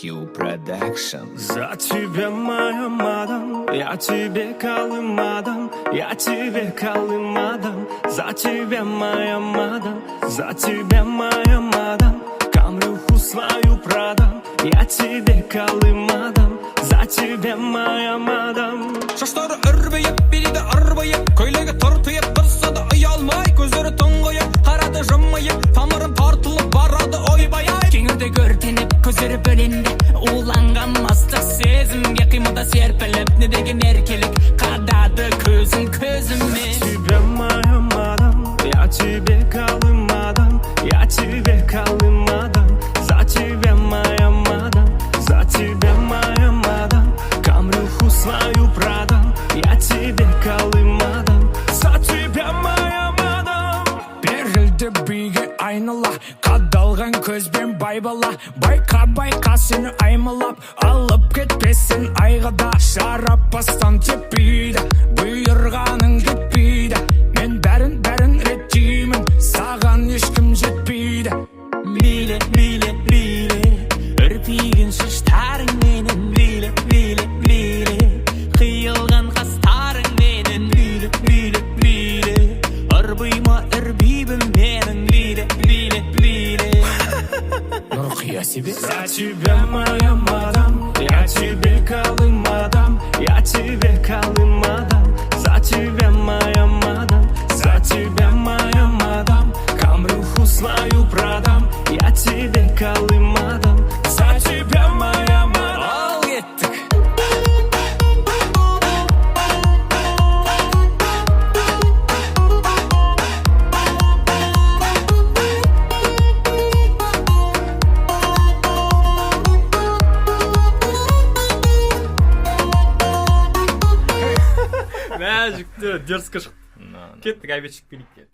Q Production. За тебя, моя мадам, я тебе калым, я тебе калым, за тебя, моя мадам, за тебя, моя мадам, камрюху свою продам, я тебе калым, за тебя, моя мадам. Шаштары үрбиіп, билейді ырбиып, көйлегі тыртиып тұрса да ұялмай, көздері тұңғиып қарады жымиып, тамырым тартылып барады, ойбай ай. Кеңірдек өртеніп, көздері бөленді уланған мастық сезімге. Қимылда серпіліп, не деген еркелік, қадады көзін көзіме. Тебя, моя мадам, я тебе калым, я тебе калым, за тебя, моя мадам, за тебя, моя мадам, камрюху свою продам, я тебе калым, за тебя, моя мадам. Берілді биге айнала, қадалған көзбен байбала. Байқа, байқа, сені аймалап алып кетпесін айға да. Шарап бастан теппейді, бұйырғаның кетпейді. Мен бәрін, бәрін реттеймін, саған ешкім жетпейді. Биле, биле, биле, үрпиген шаштарыңменен, биле, биле, биле, қиылған қастарыңменен, биле, биле, биле, ырбима, ірбибім менің, биле, биле, биле. Нұрқия себе. За тебя, моя мадам, я тебе калым, я тебе калым, за тебя, моя мадам, за тебя, моя мадам, камрюху свою продам, я тебе калым, за тебя, моя мадам. Ал кеттік. Мә, жігіттер, дерзко шықты. Кеттік, обед ішіп келейік.